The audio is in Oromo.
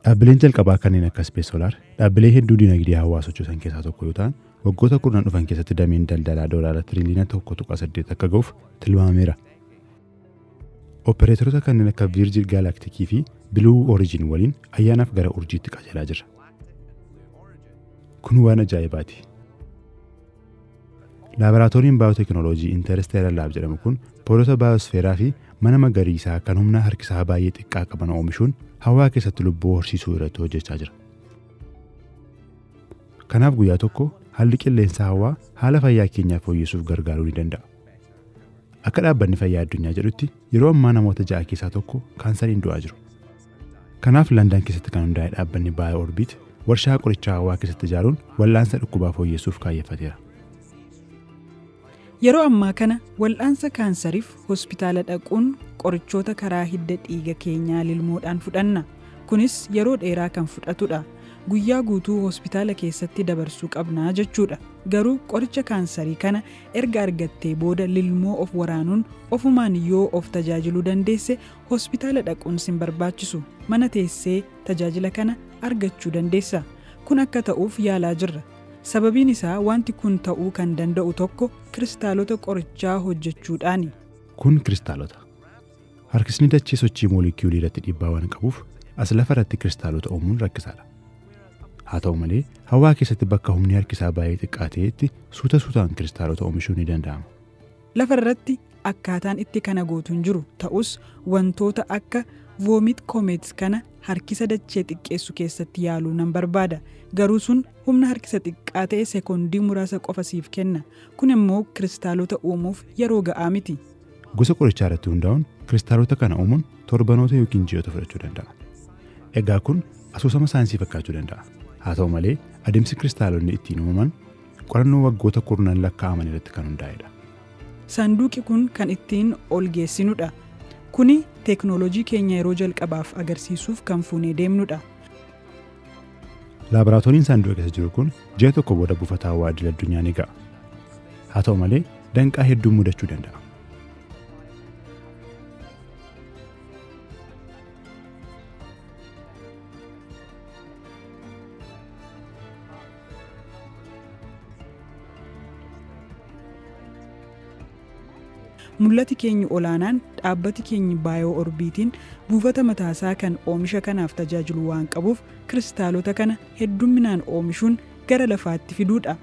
Dhaabbileen jalqabaa kanneen akka Space Solar dhaabbilee hedduu dinagdee hawaa sochoosan keessaa tokko yoo ta'an, waggoota 10 dhufan keessatti dameen daldalaa doolaara tiriliyoona 1.8 akka ga'uuf tilmaamameera. Opereeteroota kanneen akka Virgin Galactic fi Blue Origin waliin ayyaanaaf gara urjiitti qajeelaa jirra. Kun waan ajaa'ibaati. Laaboraatooriin baayootekinooloojii Interstellar Lab jedhamu kun poolota baayosfeeraa fi mana magariisaa kan humna harkisaa baay'ee xiqqaa qaban oomishuun hawaa keessatti lubbuu horsiisuu irratti hojjechaa jira. Kanaaf guyyaa tokko haalli qilleensa hawaa haala fayyaa keenyaa fooyyessuuf gargaaruu ni danda'a. Akka dhaabbanni fayyaa addunyaa jedhutti yeroo ammaa namoota 6 keessaa tokko kaansariin du'aa jiru. Kanaaf Landan keessatti kan hundaa'e dhaabbanni BioOrbit warshaa qorichaa hawaa keessatti ijaaruun wal'aansa dhukkubaa fooyyessuuf kaayyeffateera. Yeroo ammaa kana wal'aansa kaansariif hospitaala dhaquun qorichoota karaa hidda dhiiga keenyaa lilmoodhaan fudhanna. Kunis yeroo dheeraa kan fudhatudha. Guyyaa guutuu hospitaala keessatti dabarsuu qabnaa jechuudha. Garuu qoricha kaansarii kana erga argattee booda lilmoo of waraanuun ofumaan yoo of tajaajiluu dandeesse hospitaala dhaquun sin barbaachisu. Mana teessee tajaajila kana argachuu dandeessa. Kun akka ta'uuf yaalaa jirra. Sababiin isaa wanti kun ta'uu kan danda'u tokko kiristaalota qorichaa hojjechuudhaani. Kun kiristaalota. Harkisni dachee sochii moolekiyuulii irratti dhiibbaa waan qabuuf as lafa irratti kiristaalota uumuun rakkisaadha. Haa ta'u malee hawaa keessatti bakka humni harkisaa baay'ee xiqqaa ta'etti suuta suutaan kiristaalota oomishuun ni danda'ama. Lafa irratti akkaataan itti kana gootu hin jiru ta'us wantoota akka Vomit Comet kana harkisa dachee xiqqeessu keessatti yaaluu nan barbaada. Garuu sun humna harkisa xiqqaa ta'e sekoondii muraasa qofa siif kenna. Kun immoo kiristaalota uumuuf yeroo ga'aa miti. Gosa qorichaa irratti hundaa'uun kiristaalota kana uumuun torbanoota yookiin ji'oota fudhachuu danda'a. Egaa kun asoosama saayinsii fakkaachuu danda'a. Haa ta'u malee adeemsi kiristaalonni ittiin uumaman qorannoo waggoota kurnan lakkaa'aman irratti kan hundaa'edha. Saanduqi kun kan ittiin ol geessinudha. Kuni teeknooloojii keenya yeroo jalqabaaf agarsiisuuf kan fuunee deemnudha. Laaboraatooriin saanduqa keessa jiru kun ji'a tokko booda buufata hawaa idil addunyaa ni ga'a. Haa ta'u malee danqaa hedduu mudachuu danda'a. Mul'ati keenya olaanaan dhaabbati keenya baayoo orbiitiin buufata mataasaa kan oomisha kanaaf tajaajilu waan qabuuf kiristaalota kana heddumminaan oomishuun gara lafaatti fiduudha.